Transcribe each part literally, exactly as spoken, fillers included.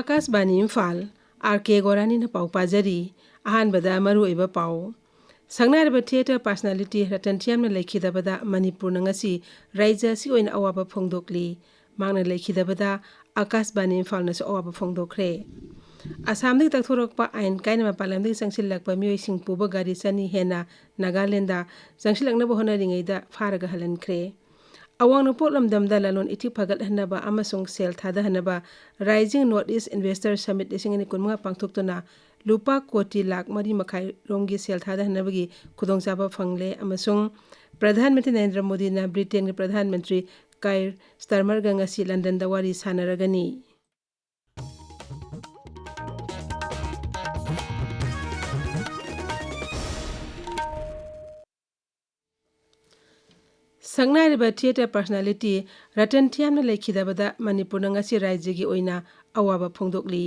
ꯑꯥꯀꯥꯁꯕꯥꯅꯤ Imphal, R ꯀꯦ ꯒꯣꯔꯥꯅꯤꯅ ꯄꯥꯎ ꯄꯥꯖꯔꯤ꯫ ꯑꯍꯥꯟꯕꯗ ꯃꯔꯨꯑꯣꯏꯕ ꯄꯥꯎ꯫ ꯁꯛꯅꯥꯏꯔꯕ theatre personality ꯔꯇꯟ ꯊꯤꯌꯥꯝꯅ ꯂꯩꯈꯤꯗꯕꯗ ꯃꯅꯤꯄꯨꯔꯅ ꯉꯁꯤ ꯔꯥꯏꯖ꯭ꯌ ꯑꯁꯤꯒꯤ ꯑꯣꯏꯅ ꯑꯋꯥꯕ ꯐꯣꯡꯗꯣꯛꯂꯤ꯫ ꯃꯍꯥꯛꯅ ꯂꯩꯈꯤꯗꯕꯗ ꯑꯥꯀꯥꯁꯕꯥꯅꯤ ꯏꯝꯐꯥꯜꯅꯁꯨ ꯑꯋꯥꯕ ꯐꯣꯡꯗꯣꯛꯈ꯭ꯔꯦ꯫ ꯑꯁꯥꯝꯗꯒꯤ ꯇꯛꯊꯣꯔꯛꯄ ꯑꯥꯏꯟ ꯀꯥꯏꯅ ꯃꯄꯥꯟ ꯂꯝꯗꯒꯤ ꯆꯪꯁꯤꯜꯂꯛꯄ ꯃꯤꯑꯣꯏꯁꯤꯡ ꯄꯨꯕ ꯒꯥꯔꯤ ꯆꯅꯤ ꯍꯦꯟꯅ ꯅꯥꯒꯥꯂꯦꯟꯗ ꯆꯪꯁꯤꯜꯂꯛꯅꯕ ꯍꯣꯠꯅꯔꯤꯉꯩꯗ ꯐꯥꯔꯒ ꯍꯜꯍꯟꯈ꯭ꯔꯦ꯫ ꯑꯋꯥꯡ ꯅꯣꯡꯄꯣꯛ ꯂꯝꯗꯝꯗ ꯂꯂꯣꯟ ꯏꯇꯤꯛ ꯐꯒꯠꯍꯟꯅꯕ ꯑꯃꯁꯨꯡ ꯁꯦꯜ ꯊꯥꯗꯍꯟꯅꯕ Rising North East Investor Summit ꯂꯤꯁꯤꯡ ꯑꯅꯤ ꯀꯨꯟꯃꯉꯥ ꯄꯥꯡꯊꯣꯛꯇꯨꯅ ꯂꯨꯄꯥ ꯀꯣꯇꯤ ꯂꯥꯈ ꯃꯔꯤ ꯃꯈꯥꯏ ꯔꯣꯝꯒꯤ ꯁꯦꯜ ꯊꯥꯗꯍꯟꯅꯕꯒꯤ ꯈꯨꯗꯣꯡꯆꯥꯕ ꯐꯪꯂꯦ ꯑꯃꯁꯨꯡ ꯄ꯭ꯔꯙꯥꯟ ꯃꯟꯇ꯭ꯔꯤ ꯅꯔꯦꯟꯗ꯭ꯔ ꯃꯣꯗꯤꯅ ꯕ꯭ꯔꯤꯇꯦꯟꯒꯤ ꯄ꯭ꯔꯙꯥꯟ ꯃꯟꯇ꯭ꯔꯤ ꯀꯥꯏꯔ ꯁ꯭ꯇꯥꯔꯃꯔꯒ ꯉꯁꯤ ꯂꯟꯗꯟꯗ ꯋꯥꯔꯤ ꯁꯥꯟꯅꯔꯒꯅꯤ꯫ ꯁꯛꯅꯥꯏꯔꯕ theatre personality ꯔꯇꯟ ꯊꯤꯌꯥꯝꯅ ꯂꯩꯈꯤꯗꯕꯗ ꯃꯅꯤꯄꯨꯔꯅ ꯉꯁꯤ ꯔꯥꯏꯖ꯭ꯌꯒꯤ ꯑꯣꯏꯅ ꯑꯋꯥꯕ ꯐꯣꯡꯗꯣꯛꯂꯤ꯫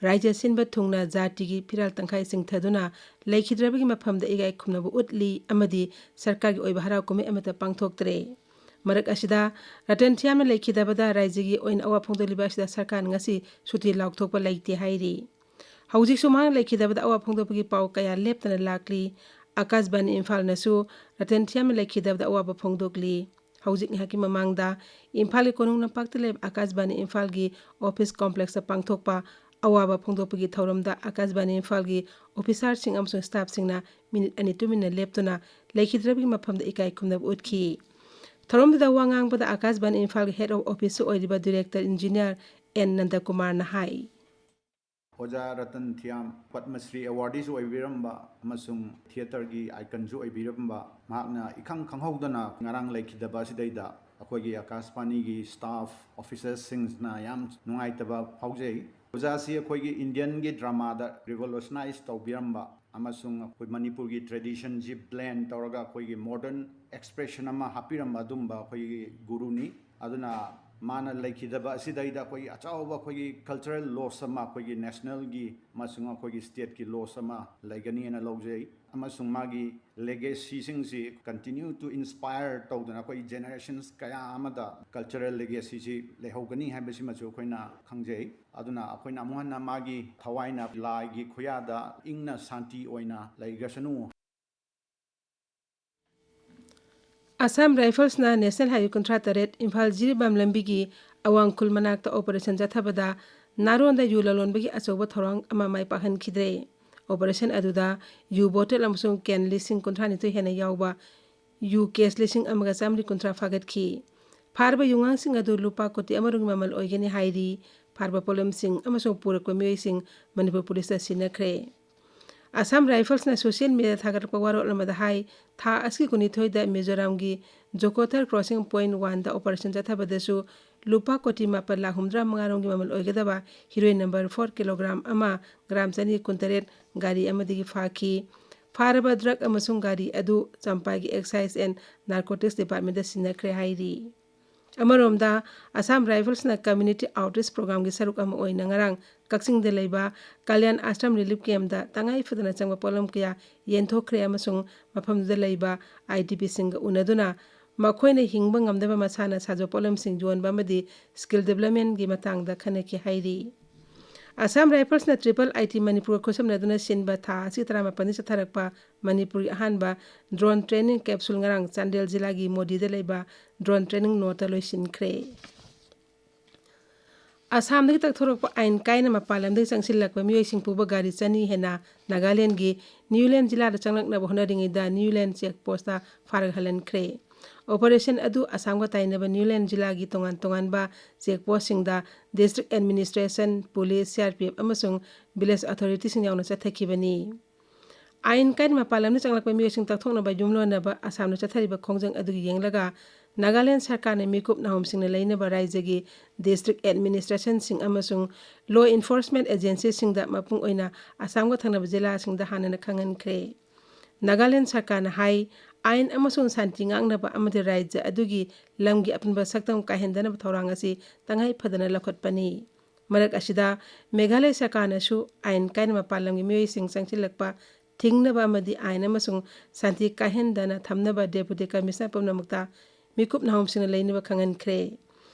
ꯔꯥꯏꯖ꯭ꯌ ꯁꯤꯟꯕ ꯊꯨꯡꯅ ꯖꯥꯇꯤꯒꯤ ꯐꯤꯔꯥꯜ ꯇꯪꯈꯥꯏ ꯆꯤꯡꯊꯗꯨꯅ ꯂꯩꯈꯤꯗ꯭ꯔꯕꯒꯤ ꯃꯐꯝꯗ ꯏꯀꯥꯏ ꯈꯨꯝꯅꯕ ꯎꯠꯂꯤ ꯑꯃꯗꯤ ꯁꯔꯀꯥꯔꯒꯤ ꯑꯣꯏꯕ ꯍꯔꯥꯎ ꯀꯨꯝꯍꯩ ꯑꯃꯠꯇ ꯄꯥꯡꯊꯣꯛꯇ꯭ꯔꯦ꯫ ꯃꯔꯛ ꯑꯁꯤꯗ, ꯔꯇꯟ ꯊꯤꯌꯥꯝꯅ ꯂꯩꯈꯤꯗꯕꯗ ꯔꯥꯏꯖ꯭ꯌꯒꯤ ꯑꯣꯏꯅ ꯑꯋꯥ ꯐꯣꯡꯗꯣꯛꯂꯤꯕ ꯑꯁꯤꯗ ꯁꯔꯀꯥꯔꯅ ꯉꯁꯤ ꯁꯨꯇꯤ ꯂꯥꯎꯊꯣꯛꯄ ꯂꯩꯇꯦ ꯍꯥꯏꯔꯤ꯫ ꯍꯧꯖꯤꯛꯁꯨ ꯃꯍꯥꯛꯅ ꯂꯩꯈꯤꯗꯕꯗ ꯑꯋꯥ ꯐꯣꯡꯗꯣꯛꯄꯒꯤ ꯄꯥꯎ ꯀꯌꯥ ꯂꯦꯞꯇꯅ ꯂꯥꯛꯂꯤ꯫ ꯑꯥꯀꯥꯁꯕꯥꯅꯤ ꯏꯝꯐꯥꯜꯅꯁꯨ ꯔꯇꯟ ꯊꯤꯌꯥꯝꯅ ꯂꯩꯈꯤꯗꯕꯗ ꯑꯋꯥꯕ ꯐꯣꯡꯗꯣꯛꯂꯤ꯫ ꯍꯧꯖꯤꯛ ꯉꯥꯏꯍꯥꯛꯀꯤ ꯃꯃꯥꯡꯗ ꯏꯝꯐꯥꯜꯒꯤ ꯀꯣꯅꯨꯡ ꯂꯝꯄꯥꯛꯇ ꯂꯩꯕ ꯑꯥꯀꯥꯁꯕꯥꯅꯤ ꯏꯝꯐꯥꯜꯒꯤ office complexꯇ ꯄꯥꯡꯊꯣꯛꯄ ꯑꯋꯥꯕ ꯐꯣꯡꯗꯣꯛꯄꯒꯤ ꯊꯧꯔꯝꯗ ꯑꯥꯀꯥꯁꯕꯥꯅꯤ ꯏꯝꯐꯥꯜꯒꯤ officerꯁꯤꯡ ꯑꯃꯁꯨꯡ staffꯁꯤꯡꯅ minute ꯑꯅꯤ ꯇꯨꯃꯤꯟꯅ ꯂꯦꯞꯇꯨꯅ ꯂꯩꯈꯤꯗ꯭ꯔꯕꯒꯤ ꯃꯐꯝꯗ ꯏꯀꯥꯏ ꯈꯨꯝꯅꯕ ꯎꯠꯈꯤ꯫ ꯊꯧꯔꯝꯗꯨꯗ ꯋꯥ ꯉꯥꯡꯕꯗ ꯑꯥꯀꯥꯁꯕꯥꯅꯤ ꯏꯝꯐꯥꯜꯒꯤ head of officeꯇ ꯑꯣꯏꯔꯤꯕ director engineer ꯑꯦꯟ ꯅꯟꯗꯀꯨꯃꯥꯔꯅ ꯍꯥꯏ꯫ ꯑꯣꯖꯥ ꯔꯇꯟ ꯊꯤꯌꯥꯝ ꯄꯗꯃꯁ꯭ꯔꯤ awardꯁꯨ ꯑꯣꯏꯕꯤꯔꯝꯕ ꯑꯃꯁꯨꯡ theatreꯒꯤ iconꯁꯨ ꯑꯣꯏꯕꯤꯔꯝꯕ ꯃꯍꯥꯛꯅ ꯏꯈꯪ ꯈꯪꯍꯧꯗꯅ ꯉꯔꯥꯡ ꯂꯩꯈꯤꯗꯕ ꯑꯁꯤꯗꯩꯗ ꯑꯩꯈꯣꯏꯒꯤ ꯑꯥꯀꯥꯁꯕꯥꯅꯤꯒꯤ staff officerꯁꯤꯡꯅ ꯌꯥꯝ ꯅꯨꯡꯉꯥꯏꯇꯕ ꯐꯥꯎꯖꯩ꯫ ꯑꯣꯖꯥꯁꯤ ꯑꯩꯈꯣꯏꯒꯤ Indianꯒꯤ dramaꯗ revolutionize ꯇꯧꯕꯤꯔꯝꯕ ꯑꯃꯁꯨꯡ ꯑꯩꯈꯣꯏ ꯃꯅꯤꯄꯨꯔꯒꯤ traditionꯁꯤ blend ꯇꯧꯔꯒ ꯑꯩꯈꯣꯏꯒꯤ modern expression ꯑꯃ ꯍꯥꯞꯄꯤꯔꯝꯕ ꯑꯗꯨꯝꯕ ꯑꯩꯈꯣꯏꯒꯤ ꯒꯨꯔꯨꯅꯤ꯫ ꯑꯗꯨꯅ ꯃꯥꯅ ꯂꯩꯈꯤꯗꯕ ꯑꯁꯤꯗꯩꯗ ꯑꯩꯈꯣꯏꯒꯤ ꯑꯆꯧꯕ ꯑꯩꯈꯣꯏꯒꯤ cultural loss ꯑꯃ, ꯑꯩꯈꯣꯏꯒꯤ nationalꯒꯤ ꯑꯃꯁꯨꯡ ꯑꯩꯈꯣꯏꯒꯤ stateꯀꯤ loss ꯑꯃ ꯂꯩꯒꯅꯤꯅ ꯂꯧꯖꯩ꯫ ꯑꯃꯁꯨꯡ ꯃꯥꯒꯤ legacyꯁꯤꯡꯁꯤ continue to inspire ꯇꯧꯗꯅ ꯑꯩꯈꯣꯏ generations ꯀꯌꯥ ꯑꯃꯗ cultural legacyꯁꯤ ꯂꯩꯍꯧꯒꯅꯤ ꯍꯥꯏꯕꯁꯤꯃꯁꯨ ꯑꯩꯈꯣꯏꯅ ꯈꯪꯖꯩ꯫ ꯑꯗꯨꯅ ꯑꯩꯈꯣꯏꯅ ꯑꯃꯨꯛ ꯍꯟꯅ ꯃꯥꯒꯤ ꯊꯋꯥꯏꯅ ꯂꯥꯏꯒꯤ ꯈꯨꯌꯥꯗ ꯏꯪꯅ ꯁꯥꯟꯇꯤ ꯑꯣꯏꯅ ꯂꯩꯒꯁꯅꯨ꯫ ꯑꯁꯥꯝ ꯔꯥꯏꯐꯜꯁꯅ ꯅꯦꯁꯅꯦꯜ ꯍꯥꯏꯋꯦ ꯀꯨꯟꯊ꯭ꯔꯥ ꯇꯔꯦꯠ ꯏꯝꯐꯥꯜ ꯖꯤꯔꯤꯕꯥꯝ ꯂꯝꯕꯤꯒꯤ ꯑꯋꯥꯡ ꯈꯨꯜ ꯃꯅꯥꯛꯇ ꯑꯣꯄꯔꯦꯁꯟ ꯆꯠꯊꯕꯗ ꯅꯥꯔꯣꯟꯗ ꯌꯨ ꯂꯂꯣꯟꯕꯒꯤ ꯑꯆꯧꯕ ꯊꯧꯔꯥꯡ ꯑꯃ ꯃꯥꯏ ꯄꯥꯛꯍꯟꯈꯤꯗ꯭ꯔꯦ꯫ ꯑꯣꯄꯔꯦꯁꯟ ꯑꯗꯨꯗ ꯌꯨ ꯕꯣꯇꯜ ꯑꯃꯁꯨꯡ ꯀꯦꯟ ꯂꯤꯁꯤꯡ ꯀꯨꯟꯊ꯭ꯔꯥ ꯅꯤꯊꯣꯏ ꯍꯦꯟꯅ ꯌꯥꯎꯕ ꯌꯨ ꯀꯦꯁ ꯂꯤꯁꯤꯡ ꯑꯃꯒ ꯆꯥꯃꯔꯤ ꯀꯨꯟꯊ꯭ꯔꯥ ꯐꯥꯒꯠꯈꯤ꯫ ꯐꯥꯔꯕ ꯌꯨꯉꯥꯡꯁꯤꯡ ꯑꯗꯨ ꯂꯨꯄꯥ ꯀꯣꯇꯤ ꯑꯃꯔꯣꯝꯒꯤ ꯃꯃꯜ ꯑꯣꯏꯒꯅꯤ ꯍꯥꯏꯔꯤ꯫ ꯐꯥꯔꯕ ꯄꯣꯠꯂꯝꯁꯤꯡ ꯑꯃꯁꯨꯡ ꯄꯨꯔꯛꯄ ꯃꯤꯑꯣꯏꯁꯤꯡ ꯃꯅꯤꯄꯨꯔ ꯄꯨꯂꯤꯁꯇ ꯁꯤꯟꯅꯈ꯭ꯔꯦ꯫ ꯑꯁꯥꯝ ꯔꯥꯏꯐꯜꯁꯅ ꯁꯣꯁꯤꯌꯦꯜ ꯃꯤꯗꯤꯌꯥꯗ ꯊꯥꯒꯠꯂꯛꯄ ꯋꯥꯔꯣꯜ ꯑꯃꯗ ꯍꯥꯏ, ꯊꯥ ꯑꯁꯤꯒꯤ ꯀꯨꯟꯅꯤꯊꯣꯏꯗ ꯃꯤꯖꯣꯔꯥꯝꯒꯤ ꯖꯣꯀꯣꯊꯔ ꯀ꯭ꯔꯣꯁꯤꯡ ꯄꯣꯏꯟꯠ ꯋꯥꯟꯗ ꯑꯣꯄꯔꯦꯁꯟ ꯆꯠꯊꯕꯗꯁꯨ ꯂꯨꯄꯥ ꯀꯣꯇꯤ ꯃꯥꯄꯜ ꯂꯥꯈ ꯍꯨꯝꯗ꯭ꯔꯥ ꯃꯉꯥꯔꯣꯝꯒꯤ ꯃꯃꯜ ꯑꯣꯏꯒꯗꯕ ꯍꯤꯔꯣꯏꯟ ꯅꯝꯕꯔ ꯐꯣꯔ ꯀꯤꯂꯣꯒ꯭ꯔꯥꯝ ꯑꯃ ꯒ꯭ꯔꯥꯝ ꯆꯅꯤ ꯀꯨꯟꯇꯔꯦꯠ ꯒꯥꯔꯤ ꯑꯃꯗꯒꯤ ꯐꯥꯈꯤ꯫ ꯐꯥꯔꯕ ꯗ꯭ꯔꯒ ꯑꯃꯁꯨꯡ ꯒꯥꯔꯤ ꯑꯗꯨ ꯆꯝꯄꯥꯏꯒꯤ ꯑꯦꯛꯁꯥꯏꯖ ꯑꯦꯟ ꯅꯥꯔꯀꯣꯇꯤꯛꯁ ꯗꯤꯄꯥꯔꯠꯃꯦꯟꯗ ꯁꯤꯟꯅꯈ꯭ꯔꯦ ꯍꯥꯏꯔꯤ꯫ ꯑꯃꯔꯣꯝꯗ, ꯑꯁꯥꯝ ꯔꯥꯏꯐꯜꯁꯅ ꯀꯝꯃ꯭ꯌꯨꯅꯤꯇꯤ ꯑꯥꯎꯠꯔꯤꯆ ꯄ꯭ꯔꯣꯒ꯭ꯔꯥꯝꯒꯤ ꯁꯔꯨꯛ ꯑꯃ ꯑꯣꯏꯅ ꯉꯔꯥꯡ ꯀꯛꯆꯤꯡꯗ ꯂꯩꯕ ꯀꯂꯌꯥꯟ ꯑꯥꯁ꯭ꯔꯝ ꯔꯤꯂꯤꯐ ꯀꯦꯝꯞꯇ ꯇꯉꯥꯏ ꯐꯗꯅ ꯆꯪꯕ ꯄꯣꯠꯂꯝ ꯀꯌꯥ ꯌꯦꯟꯊꯣꯛꯈ꯭ꯔꯦ ꯑꯃꯁꯨꯡ ꯃꯐꯝꯗꯨꯗ ꯂꯩꯕ ꯑꯥꯏ ꯗꯤ ꯄꯤꯁꯤꯡꯒ ꯎꯅꯗꯨꯅ ꯃꯈꯣꯏꯅ ꯍꯤꯡꯕ ꯉꯝꯅꯕ ꯃꯁꯥꯅ ꯁꯥꯖꯕ ꯄꯣꯠꯂꯝꯁꯤꯡ ꯌꯣꯟꯕ ꯑꯃꯗꯤ ꯁ꯭ꯀꯤꯜ ꯗꯤꯕꯂꯞꯃꯦꯟꯒꯤ ꯃꯇꯥꯡꯗ ꯈꯟꯅꯈꯤ ꯍꯥꯏꯔꯤ꯫ ꯑꯁꯥꯝ ꯔꯥꯏꯐꯜꯁꯅ ꯇ꯭ꯔꯤꯄꯜ ꯑꯥꯏ ꯇꯤ ꯃꯅꯤꯄꯨꯔꯒ ꯈꯨꯠꯁꯝꯅꯗꯨꯅ ꯁꯤꯟꯕ ꯊꯥ ꯑꯁꯤ ꯇꯔꯥꯃꯥꯄꯟꯗ ꯆꯠꯊꯔꯛꯄ ꯃꯅꯤꯄꯨꯔꯒꯤ ꯑꯍꯥꯟꯕ ꯗ꯭ꯔꯣꯟ ꯇ꯭ꯔꯦꯅꯤꯡ ꯀꯦꯞꯁꯨꯜ ꯉꯔꯥꯡ ꯆꯥꯟꯗꯦꯜ ꯖꯤꯂꯥꯒꯤ ꯃꯣꯗꯤꯗ ꯂꯩꯕ ꯗ꯭ꯔꯣꯟ ꯇ꯭ꯔꯦꯅꯤꯡ ꯅꯣꯠꯇ ꯂꯣꯏꯁꯤꯟꯈ꯭ꯔꯦ꯫ ꯑꯁꯥꯝꯗꯒꯤ ꯇꯛꯊꯣꯔꯛꯄ ꯑꯥꯏꯟ ꯀꯥꯏꯅ ꯃꯄꯥꯟ ꯂꯝꯗꯒꯤ ꯆꯪꯁꯤꯜꯂꯛꯄ ꯃꯤꯑꯣꯏꯁꯤꯡ ꯄꯨꯕ ꯒꯥꯔꯤ ꯆꯅꯤ ꯍꯦꯟꯅ ꯅꯥꯒꯥꯂꯦꯟꯒꯤ ꯅ꯭ꯌꯨꯂꯦꯟ ꯖꯤꯂꯥꯗ ꯆꯪꯂꯛꯅꯕ ꯍꯣꯠꯅꯔꯤꯉꯩꯗ ꯅ꯭ꯌꯨꯂꯦꯟ ꯆꯦꯛ ꯄꯣꯁꯇ ꯐꯥꯔꯒꯍꯜꯍꯟꯈ꯭ꯔꯦ꯫ ꯑꯣꯄꯔꯦꯁꯟ ꯑꯗꯨ ꯑꯁꯥꯝꯒ ꯇꯥꯏꯅꯕ ꯅ꯭ꯌꯨꯂꯦꯟ ꯖꯤꯂꯥꯒꯤ ꯇꯣꯉꯥꯟ ꯇꯣꯉꯥꯟꯕ ꯆꯦꯛ ꯄꯣꯁꯁꯤꯡꯗ district administration, police, C R P F ꯑꯃꯁꯨꯡ ꯚꯤꯂꯦꯖ ꯑꯣꯊꯣꯔꯤꯇꯤꯁꯤꯡ ꯌꯥꯎꯅ ꯆꯠꯊꯈꯤꯕꯅꯤ꯫ ꯑꯥꯏꯟ ꯀꯥꯏꯅ ꯃꯄꯥꯟ ꯂꯝꯗ ꯆꯪꯂꯛꯄ ꯃꯤꯑꯣꯏꯁꯤꯡ ꯇꯛꯊꯣꯛꯅꯕ ꯌꯨꯝꯂꯣꯟꯅꯕ ꯑꯁꯥꯝꯅ ꯆꯠꯊꯔꯤꯕ ꯈꯣꯡꯖꯪ ꯑꯗꯨꯒꯤ ꯌꯦꯡꯂꯒ ꯅꯥꯒꯥꯂꯦꯟ ꯁꯔꯀꯥꯔꯅ ꯃꯤꯀꯨꯞ ꯅꯥꯍꯣꯝꯁꯤꯡꯅ ꯂꯩꯅꯕ ꯔꯥꯏꯖ꯭ꯌꯒꯤ ꯗꯤꯁꯇ꯭ꯔꯤꯛ ꯑꯦꯗꯃꯤꯅꯤꯁꯇ꯭ꯔꯦꯁꯟꯁꯤꯡ ꯑꯃꯁꯨꯡ ꯂꯣ ꯏꯟꯐꯣꯔꯁꯃꯦꯟ ꯑꯦꯖꯦꯟꯁꯤꯁꯤꯡꯗ ꯃꯄꯨꯡ ꯑꯣꯏꯅ ꯑꯁꯥꯝꯒ ꯊꯪꯅꯕ ꯖꯤꯂꯥꯁꯤꯡꯗ ꯍꯥꯟꯅꯅ ꯈꯪꯍꯟꯈ꯭ꯔꯦ꯫ ꯅꯥꯒꯥꯂꯦꯟ ꯁꯔꯀꯥꯔꯅ ꯍꯥꯏ, ꯑꯥꯏꯟ ꯑꯃꯁꯨꯡ ꯁꯥꯟꯇꯤ ꯉꯥꯛꯅꯕ ꯑꯃꯗꯤ ꯔꯥꯖ꯭ꯌ ꯑꯗꯨꯒꯤ ꯂꯝꯒꯤ ꯑꯄꯨꯟꯕ ꯁꯛꯇꯝ ꯀꯥꯏꯍꯟꯗꯅꯕ ꯊꯧꯔꯥꯡ ꯑꯁꯤ ꯇꯉꯥꯏ ꯐꯗꯅ ꯂꯧꯈꯠꯄꯅꯤ꯫ ꯃꯔꯛ ꯑꯁꯤꯗ, ꯃꯦꯘꯥꯂꯌ ꯁꯔꯀꯥꯔꯅꯁꯨ ꯑꯥꯏꯟ ꯀꯥꯏꯅ ꯃꯄꯥꯟ ꯂꯝꯒꯤ ꯃꯤꯑꯣꯏꯁꯤꯡ ꯆꯪꯁꯤꯜꯂꯛꯄ ꯊꯤꯡꯅꯕ ꯑꯃꯗꯤ ꯑꯥꯏꯟ ꯑꯃꯁꯨꯡ ꯁꯥꯟꯇꯤ ꯀꯥꯏꯍꯟꯗꯅ ꯊꯝꯅꯕ Deputy Commissioner ꯄꯨꯝꯅꯃꯛꯇ ꯃꯤꯀꯨꯞ ꯅꯥꯍꯣꯝꯁꯤꯡꯅ ꯂꯩꯅꯕ ꯈꯪꯍꯟꯈ꯭ꯔꯦ꯫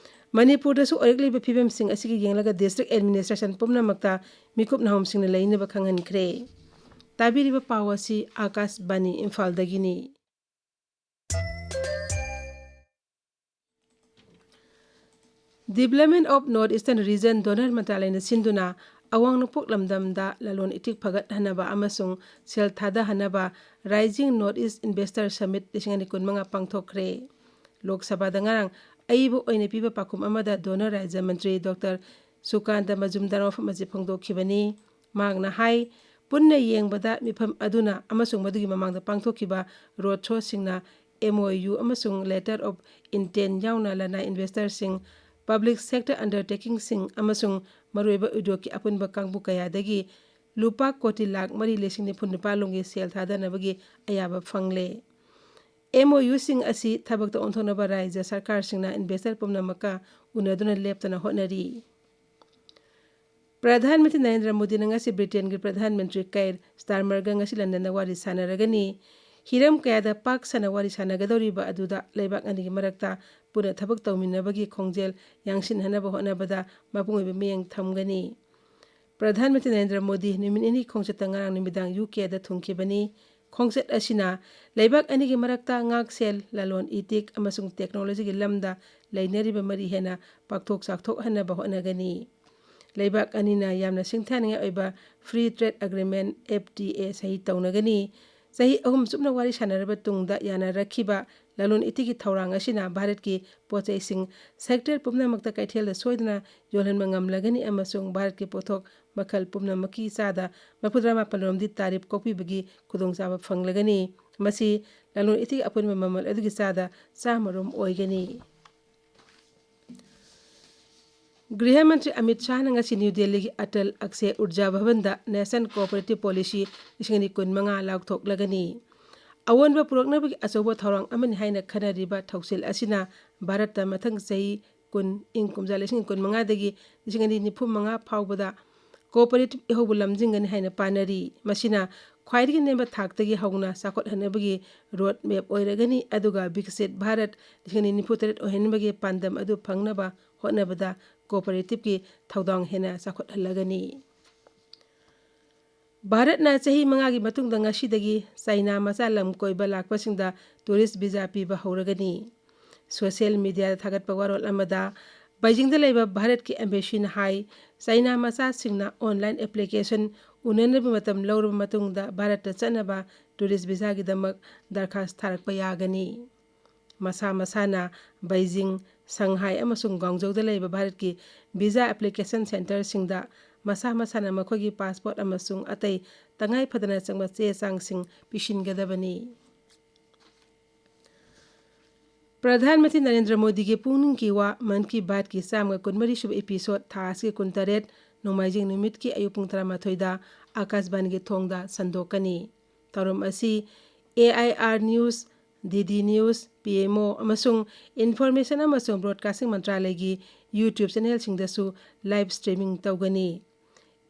ꯃꯅꯤꯄꯨꯔꯗꯁꯨ ꯑꯣꯏꯔꯛꯂꯤꯕ ꯐꯤꯕꯝꯁꯤꯡ ꯑꯁꯤꯒꯤ ꯌꯦꯡꯂꯒ district administration ꯄꯨꯝꯅꯃꯛꯇ ꯃꯤꯀꯨꯞ ꯅꯥꯍꯣꯝꯁꯤꯡꯅ ꯂꯩꯅꯕ ꯈꯪꯍꯟꯈ꯭ꯔꯦ꯫ ꯇꯥꯕꯤꯔꯤꯕ ꯄꯥꯎ ꯑꯁꯤ ꯑꯥꯀꯥꯁꯕꯥꯅꯤ ꯏꯝꯐꯥꯜꯗꯒꯤꯅꯤ꯫ Development of North Eastern Region DoNER ꯃꯟꯇ꯭ꯔꯥꯂꯌꯅ ꯁꯤꯟꯗꯨꯅ ꯑꯋꯥꯡ ꯅꯣꯡꯄꯣꯛ ꯂꯝꯗꯝꯗ ꯂꯂꯣꯟ ꯏꯇꯤꯛ ꯐꯒꯠꯍꯟꯅꯕ ꯑꯃꯁꯨꯡ ꯁꯦꯜ ꯊꯥꯗꯍꯟꯅꯕ Rising North East Investor Summit ꯂꯤꯁꯤꯡ ꯑꯅꯤ ꯀꯨꯟꯃꯉꯥ ꯄꯥꯡꯊꯣꯛꯈ꯭ꯔꯦ꯫ ꯂꯣꯛ ꯁꯚꯥꯗ ꯉꯔꯥꯡ ꯑꯏꯕ ꯑꯣꯏꯅ ꯄꯤꯕ ꯄꯥꯎꯈꯨꯝ ꯑꯃꯗ DoNER ꯔꯥꯖ꯭ꯌ ꯃꯟꯇ꯭ꯔꯤ ꯗꯣꯛꯇꯔ ꯁꯨꯀꯥꯟꯇ ꯃꯖꯨꯝꯗꯥꯔ ꯋꯥꯐꯝ ꯑꯁꯤ ꯐꯣꯡꯗꯣꯛꯈꯤꯕꯅꯤ꯫ ꯃꯍꯥꯛꯅ ꯍꯥꯏ, ꯄꯨꯟꯅ ꯌꯦꯡꯕꯗ ꯃꯤꯐꯝ ꯑꯗꯨꯅ ꯑꯃꯁꯨꯡ ꯃꯗꯨꯒꯤ ꯃꯃꯥꯡꯗ ꯄꯥꯡꯊꯣꯛꯈꯤꯕ road showꯁꯤꯡꯅ M O U ꯑꯃꯁꯨꯡ Letter of Intent ꯌꯥꯎꯅ ꯂꯅꯥꯏ investorꯁꯤꯡ, public sector undertakingꯁꯤꯡ ꯑꯃꯁꯨꯡ ꯃꯔꯨꯑꯣꯏꯕ ꯎꯗ꯭ꯌꯣꯒꯀꯤ ꯑꯄꯨꯟꯕ ꯀꯥꯡꯕꯨ ꯀꯌꯥꯗꯒꯤ ꯂꯨꯄꯥ ꯀꯣꯇꯤ ꯂꯥꯈ ꯃꯔꯤ ꯂꯤꯁꯤꯡ ꯅꯤꯐꯨ ꯅꯤꯄꯥꯜ ꯂꯣꯝꯒꯤ ꯁꯦꯜ ꯊꯥꯗꯅꯕꯒꯤ ꯑꯌꯥꯕ ꯐꯪꯂꯦ꯫ M O Uꯁꯤꯡ ꯑꯁꯤ ꯊꯕꯛꯇ ꯑꯣꯟꯊꯣꯛꯅꯕ ꯔꯥꯖ꯭ꯌ ꯁꯔꯀꯥꯔꯁꯤꯡꯅ investor ꯄꯨꯝꯅꯃꯛꯀ ꯎꯅꯗꯨꯅ ꯂꯦꯞꯇꯅ ꯍꯣꯠꯅꯔꯤ꯫ ꯄ꯭ꯔꯙꯥꯟ ꯃꯟꯇ꯭ꯔꯤ ꯅꯔꯦꯟꯗ꯭ꯔ ꯃꯣꯗꯤꯅ ꯉꯁꯤ ꯕ꯭ꯔꯤꯇꯦꯟꯒꯤ ꯄ꯭ꯔꯙꯥꯟ ꯃꯟꯇ꯭ꯔꯤ ꯀꯩꯔ ꯁ꯭ꯇꯥꯔꯃꯔꯒ ꯉꯁꯤ ꯂꯟꯗꯟꯗ ꯋꯥꯔꯤ ꯁꯥꯟꯅꯔꯒꯅꯤ꯫ ꯍꯤꯔꯝ ꯀꯌꯥꯗ ꯄꯥꯛ ꯁꯟꯅ ꯋꯥꯔꯤ ꯁꯥꯟꯅꯒꯗꯧꯔꯤꯕ ꯑꯗꯨꯗ ꯂꯩꯕꯥꯛ ꯑꯅꯤꯒꯤ ꯃꯔꯛꯇ ꯄꯨꯟꯅ ꯊꯕꯛ ꯇꯧꯃꯤꯟꯅꯕꯒꯤ ꯈꯣꯡꯖꯦꯜ ꯌꯥꯡꯁꯤꯟꯍꯟꯅꯕ ꯍꯣꯠꯅꯕꯗ ꯃꯄꯨꯡ ꯑꯣꯏꯕ ꯃꯤꯠꯌꯦꯡ ꯊꯝꯒꯅꯤ꯫ ꯄ꯭ꯔꯙꯥꯟ ꯃꯟꯇ꯭ꯔꯤ ꯅꯔꯦꯟꯗ꯭ꯔ ꯃꯣꯗꯤ ꯅꯨꯃꯤꯠ ꯅꯤꯅꯤ ꯈꯣꯡꯆꯠꯇ ꯉꯔꯥꯡ ꯅꯨꯃꯤꯗꯥꯡ ꯌꯨ ꯀꯦꯗ ꯊꯨꯡꯈꯤꯕꯅꯤ꯫ ꯈꯣꯡꯆꯠ ꯑꯁꯤꯅ ꯂꯩꯕꯥꯛ ꯑꯅꯤꯒꯤ ꯃꯔꯛꯇ ꯉꯥꯛꯁꯦꯜ, ꯂꯂꯣꯟ ꯏꯇꯤꯛ ꯑꯃꯁꯨꯡ ꯇꯦꯛꯅꯣꯂꯣꯖꯤꯒꯤ ꯂꯝꯗ ꯂꯩꯅꯔꯤꯕ ꯃꯔꯤ ꯍꯦꯟꯅ ꯄꯥꯛꯊꯣꯛ ꯆꯥꯎꯊꯣꯛꯍꯟꯅꯕ ꯍꯣꯠꯅꯒꯅꯤ꯫ ꯂꯩꯕꯥꯛ ꯑꯅꯤꯅ ꯌꯥꯝꯅ ꯁꯤꯡꯊꯥꯅꯤꯡꯉꯥꯏ ꯑꯣꯏꯕ Free Trade Agreement, F T A, ꯁꯍꯤ ꯇꯧꯅꯒꯅꯤ꯫ ꯆꯍꯤ ꯑꯍꯨꯝ ꯆꯨꯞꯅ ꯋꯥꯔꯤ ꯁꯥꯟꯅꯔꯕ ꯇꯨꯡꯗ ꯌꯥꯅꯔꯛꯈꯤꯕ ꯂꯂꯣꯟ ꯏꯇꯤꯛꯀꯤ ꯊꯧꯔꯥꯡ ꯑꯁꯤꯅ ꯚꯥꯔꯠꯀꯤ ꯄꯣꯠꯆꯩꯁꯤꯡ sector ꯄꯨꯝꯅꯃꯛꯇ ꯀꯩꯊꯦꯜꯗ ꯁꯣꯏꯗꯅ ꯌꯣꯜꯍꯟꯕ ꯉꯝꯂꯒꯅꯤ ꯑꯃꯁꯨꯡ ꯚꯥꯔꯠꯀꯤ ꯄꯣꯠꯊꯣꯛ ꯃꯈꯜ ꯄꯨꯝꯅꯃꯛꯀꯤ ꯆꯥꯗ ꯃꯔꯤꯐꯨꯇꯔꯥ ꯃꯥꯄꯜ ꯔꯣꯝꯗꯤ tariff ꯀꯣꯛꯄꯤꯕꯒꯤ ꯈꯨꯗꯣꯡꯆꯥꯕ ꯐꯪꯂꯒꯅꯤ꯫ ꯃꯁꯤ ꯂꯂꯣꯟ ꯏꯇꯤꯛꯀꯤ ꯑꯄꯨꯟꯕ ꯃꯃꯜ ꯑꯗꯨꯒꯤ ꯆꯥꯗ ꯆꯥꯝꯃ ꯔꯣꯝ ꯑꯣꯏꯒꯅꯤ꯫ ꯒ꯭ꯔꯤꯍ ꯃꯟꯇ꯭ꯔꯤ ꯑꯃꯤꯠ ꯁꯥꯍꯅ ꯉꯁꯤ ꯅ꯭ꯌꯨ ꯗꯦꯜꯂꯤꯒꯤ Atal ꯑꯛꯁꯦ Urja ꯚꯕꯟꯗ Nation Cooperative Policy ꯂꯤꯁꯤꯡ ꯑꯅꯤ ꯀꯨꯟꯃꯉꯥ ꯂꯥꯎꯊꯣꯛꯂꯒꯅꯤ꯫ ꯑꯑꯣꯟꯕ ꯄꯨꯔꯛꯅꯕꯒꯤ ꯑꯆꯧꯕ ꯊꯧꯔꯥꯡ ꯑꯃꯅꯤ ꯍꯥꯏꯅ ꯈꯟꯅꯔꯤꯕ ꯊꯧꯁꯤꯜ ꯑꯁꯤꯅ ꯚꯥꯔꯠꯇ ꯃꯊꯪ ꯆꯍꯤ ꯀꯨꯟ, ꯏꯪ ꯀꯨꯝꯖꯥ ꯂꯤꯁꯤꯡ ꯀꯨꯟꯃꯉꯥꯗꯒꯤ ꯂꯤꯁꯤꯡ ꯑꯅꯤ ꯅꯤꯐꯨ ꯃꯉꯥ ꯐꯥꯎꯕꯗ cooperative ꯏꯍꯧꯕꯨ ꯂꯝꯖꯤꯡꯒꯅꯤ ꯍꯥꯏꯅ ꯄꯥꯅꯔꯤ꯫ ꯃꯁꯤꯅ ꯈ꯭ꯋꯥꯏꯗꯒꯤ ꯅꯦꯝꯕ ꯊꯥꯛꯇꯒꯤ ꯍꯧꯅ ꯆꯥꯎꯈꯠꯍꯟꯅꯕꯒꯤ road map ꯑꯣꯏꯔꯒꯅꯤ, ꯑꯗꯨꯒ ꯕꯤꯀꯁꯤꯠ ꯚꯥꯔꯠ ꯂꯤꯁꯤꯡ ꯑꯅꯤ ꯅꯤꯐꯨ ꯇꯔꯦꯠ ꯑꯣꯏꯍꯟꯕꯒꯤ ꯄꯥꯟꯗꯝ ꯑꯗꯨ ꯐꯪꯅꯕ ꯍꯣꯠꯅꯕꯗ cooperativeꯀꯤ ꯊꯧꯗꯥꯡ ꯍꯦꯟꯅ ꯆꯥꯎꯈꯠꯍꯜꯂꯒꯅꯤ꯫ ꯚꯥꯔꯠꯅ ꯆꯍꯤ ꯃꯉꯥꯒꯤ ꯃꯇꯨꯡꯗ ꯉꯁꯤꯗꯒꯤ ꯆꯥꯏꯅꯥ ꯃꯆꯥ ꯂꯝ ꯀꯣꯏꯕ ꯂꯥꯛꯄꯁꯤꯡꯗ tourist visa ꯄꯤꯕ ꯍꯧꯔꯒꯅꯤ꯫ Social mediaꯗ ꯊꯥꯒꯠꯄ ꯋꯥꯔꯣꯜ ꯑꯃꯗ ꯕꯩꯖꯤꯡꯗ ꯂꯩꯕ ꯚꯥꯔꯠꯀꯤ embassyꯅ ꯍꯥꯏ, ꯆꯥꯏꯅꯥ ꯃꯆꯥꯁꯤꯡꯅ online application ꯎꯅꯅꯕ ꯃꯇꯝ ꯂꯧꯔꯕ ꯃꯇꯨꯡꯗ ꯚꯥꯔꯠꯇ ꯆꯠꯅꯕ tourist visaꯒꯤꯗꯃꯛ ꯗꯔꯈꯥꯁ ꯊꯥꯔꯛꯄ ꯌꯥꯒꯅꯤ꯫ ꯃꯁꯥ ꯃꯁꯥꯅ ꯕꯩꯖꯤꯡ, ꯁꯪꯍꯥꯏ ꯑꯃꯁꯨꯡ ꯒ꯭ꯋꯥꯡꯖꯧꯗ ꯂꯩꯕ ꯚꯥꯔꯠꯀꯤ visa application centreꯁꯤꯡꯗ ꯃꯁꯥ ꯃꯁꯥꯅ ꯃꯈꯣꯏꯒꯤ passport ꯑꯃꯁꯨꯡ ꯑꯇꯩ ꯇꯉꯥꯏ ꯐꯗꯅ ꯆꯪꯕ ꯆꯦ ꯆꯥꯡꯁꯤꯡ ꯄꯤꯁꯤꯟꯒꯗꯕꯅꯤ꯫ ꯄ꯭ꯔꯙꯥꯟ ꯃꯟꯇ꯭ꯔꯤ ꯅꯔꯦꯟꯗ꯭ꯔ ꯃꯣꯗꯤꯒꯤ ꯄꯨꯛꯅꯤꯡꯒꯤ ꯋꯥ ꯃꯟ ꯀꯤ ꯕꯥꯠꯀꯤ ꯆꯥꯝꯃꯒ ꯀꯨꯟꯃꯔꯤ ꯁꯨꯕ episode ꯊꯥ ꯑꯁꯤꯒꯤ ꯀꯨꯟꯇꯔꯦꯠ, ꯅꯣꯡꯃꯥꯏꯖꯤꯡ ꯅꯨꯃꯤꯠꯀꯤ ꯑꯌꯨꯛ ꯄꯨꯡ ꯇꯔꯥꯃꯥꯊꯣꯏꯗ ꯑꯀꯥꯁꯕꯥꯅꯤꯒꯤ ꯊꯣꯡꯗ ꯁꯟꯗꯣꯛꯀꯅꯤ꯫ ꯊꯧꯔꯝ ꯑꯁꯤ A I R News, D D News, P M O ꯑꯃꯁꯨꯡ Information ꯑꯃꯁꯨꯡ Broadcasting ꯃꯟꯇ꯭ꯔꯥꯂꯌꯒꯤ YouTube channelꯁꯤꯡꯗꯁꯨ live streaming ꯇꯧꯒꯅꯤ꯫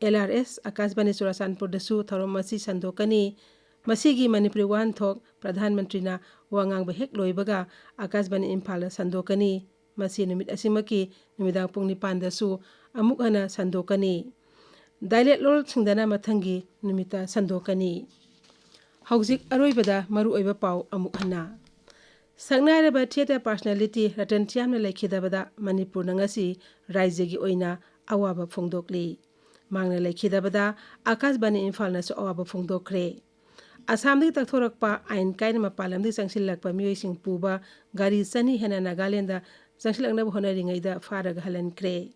L R S ꯑꯀꯥꯁꯕꯥꯅꯤ ꯆꯨꯔꯥꯆꯥꯟꯄꯨꯔꯗꯁꯨ ꯊꯧꯔꯝ ꯑꯁꯤ ꯁꯟꯗꯣꯛꯀꯅꯤ꯫ ꯃꯁꯤꯒꯤ ꯃꯅꯤꯄꯨꯔꯤ ꯋꯥꯍꯟꯊꯣꯛ ꯄ꯭ꯔꯙꯥꯟ ꯃꯟꯇ꯭ꯔꯤꯅ ꯋꯥ ꯉꯥꯡꯕ ꯍꯦꯛ ꯂꯣꯏꯕꯒ ꯑꯀꯥꯁꯕꯥꯅꯤ ꯏꯝꯐꯥꯜꯗ ꯁꯟꯗꯣꯛꯀꯅꯤ꯫ ꯃꯁꯤ ꯅꯨꯃꯤꯠ ꯑꯁꯤꯃꯛꯀꯤ ꯅꯨꯃꯤꯗꯥꯡ ꯄꯨꯡ ꯅꯤꯄꯥꯟꯗꯁꯨ ꯑꯃꯨꯛ ꯍꯟꯅ ꯁꯟꯗꯣꯛꯀꯅꯤ꯫ Dialect ꯂꯣꯜꯁꯤꯡꯗꯅ ꯃꯊꯪꯒꯤ ꯅꯨꯃꯤꯠꯇ ꯁꯟꯗꯣꯛꯀꯅꯤ꯫ ꯍꯧꯖꯤꯛ ꯑꯔꯣꯏꯕꯗ ꯃꯔꯨꯑꯣꯏꯕ ꯄꯥꯎ ꯑꯃꯨꯛ ꯍꯟꯅ꯫ ꯁꯛꯅꯥꯏꯔꯕ theatre personality ꯔꯇꯟ ꯊꯤꯌꯥꯝꯅ ꯂꯩꯈꯤꯗꯕꯗ ꯃꯅꯤꯄꯨꯔꯅ ꯉꯁꯤ ꯔꯥꯖ꯭ꯌꯒꯤ ꯑꯣꯏꯅ ꯑꯋꯥꯕ ꯐꯣꯡꯗꯣꯛꯂꯤ꯫ ꯃꯍꯥꯛꯅ ꯂꯩꯈꯤꯗꯕꯗ ꯑꯀꯥꯁꯕꯥꯅꯤ ꯏꯝꯐꯥꯜꯅꯁꯨ ꯑꯋꯥꯕ ꯐꯣꯡꯗꯣꯛꯈ꯭ꯔꯦ꯫ ꯑꯁꯥꯝꯗꯒꯤ ꯇꯛꯊꯣꯔꯛꯄ ꯑꯥꯏꯟ ꯀꯥꯏꯅ ꯃꯄꯥꯟ ꯂꯝꯗꯒꯤ ꯆꯪꯁꯤꯜꯂꯛꯄ ꯃꯤꯑꯣꯏꯁꯤꯡ ꯄꯨꯕ ꯒꯥꯔꯤ ꯆꯅꯤ ꯍꯦꯟꯅ ꯅꯥꯒꯥꯂꯦꯟꯗ ꯆꯪꯁꯤꯜꯂꯛꯅꯕ ꯍꯣꯠꯅꯔꯤꯉꯩꯗ ꯐꯥꯔꯒ ꯍꯜꯍꯟꯈ꯭ꯔꯦ꯫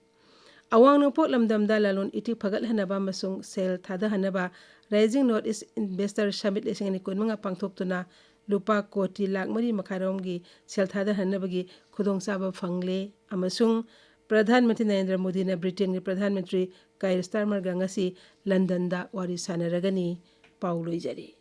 ꯑꯋꯥꯡ ꯅꯣꯡꯄꯣꯛ ꯂꯝꯗꯝꯗ ꯂꯂꯣꯟ ꯏꯇꯤꯛ ꯐꯒꯠꯍꯟꯅꯕ ꯑꯃꯁꯨꯡ ꯁꯦꯜ ꯊꯥꯗꯍꯟꯅꯕ Rising North East Investor Summit ꯂꯤꯁꯤꯡ ꯑꯅꯤ ꯀꯨꯟꯃꯉꯥ ꯄꯥꯡꯊꯣꯛꯇꯨꯅ ꯂꯨꯄꯥ ꯀꯣꯇꯤ ꯂꯥꯈ ꯃꯔꯤ ꯃꯈꯥꯏꯔꯣꯝꯒꯤ ꯁꯦꯜ ꯊꯥꯗꯍꯟꯅꯕꯒꯤ ꯈꯨꯗꯣꯡꯆꯥꯕ ꯐꯪꯂꯦ ꯑꯃꯁꯨꯡ ꯄ꯭ꯔꯙꯥꯟ ꯃꯟꯇ꯭ꯔꯤ ꯅꯔꯦꯟꯗ꯭ꯔ ꯃꯣꯗꯤꯅ ꯕ꯭ꯔꯤꯇꯦꯟꯒꯤ ꯄ꯭ꯔꯙꯥꯟ ꯃꯟꯇ꯭ꯔꯤ ꯀꯥꯏꯔ ꯁ꯭ꯇꯥꯔꯃꯔꯒ ꯉꯁꯤ ꯂꯟꯗꯟꯗ ꯋꯥꯔꯤ ꯁꯥꯟꯅꯔꯒꯅꯤ꯫ ꯄꯥꯎ ꯂꯣꯏꯖꯔꯦ꯫